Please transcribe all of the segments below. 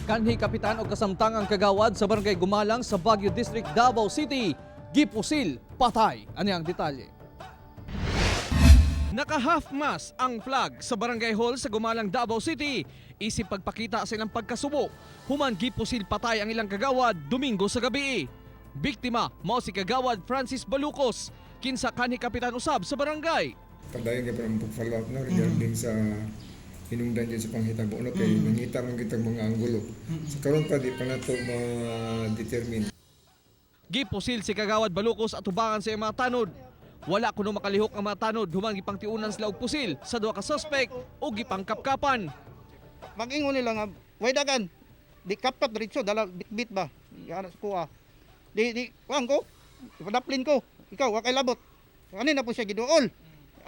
Kanhi kapitan og kasamtangang kagawad sa Barangay Gumalang sa Baguio District, Davao City, gipusil, patay. Ano ang detalye? Naka half mast ang flag sa Barangay Hall sa Gumalang, Davao City. Isip pagpakita sa ilang pagkasubo. Human gipusil patay ang ilang kagawad Domingo sa gabi. Biktima mao si Kagawad Francis Balucos, kinsa kanhi kapitan usab sa barangay. Padayon kay parang follow up, no, regarding sa hinungdan dyan sa panghitabo, no, kay nangita man kitang mga anggulo. So karon pa di pa nato ma-determine. Gipusil si Kagawad Balucos at tubangan sa iyang mga tanod. Wala kuno makalihok ang mga tanod human gipangtiunan sila og pusil sa duha ka suspect o gipangkapkapan. Mag-ingon nila nga way dagan di kapkap diretso dala bitbit ba ana sa kuha di di kuan ko padaplin ko ikaw wa kay labot kanin na po siya giduol,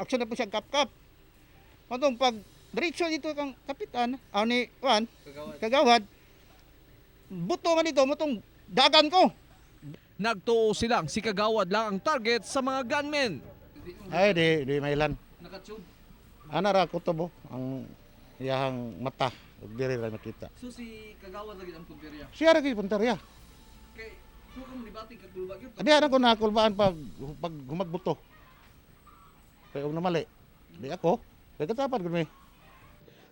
action na po siya kapkap. Matong pag diretso dito kang kapitan ani kuan kagawad buto man dito motong dagan ko. Nagtuo silang si Kagawad lang ang target sa mga gunmen. Ay, di mailan. Nakatube. Ana ra kutob oh, ang iyahang mata ug diri ra makita. So si Kagawad lagi ang punteriya. Siya ra gyud punteriya. Kay so kung nibati kakulba gyud. Di ana ko nakulbaan pag pag humagbuto. Kay og namali. Di ako. Kay katapat gud mi.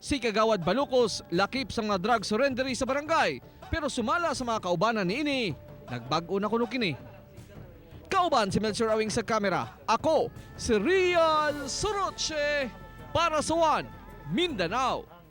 Si Kagawad Balucos lakip sa mga drug surrendery sa barangay pero sumala sa mga kaubanan niini. Nagbag-o na kuno kini. Kauban si Melchor Awing sa kamera. Ako si Rial Soroche para sa One Mindanao.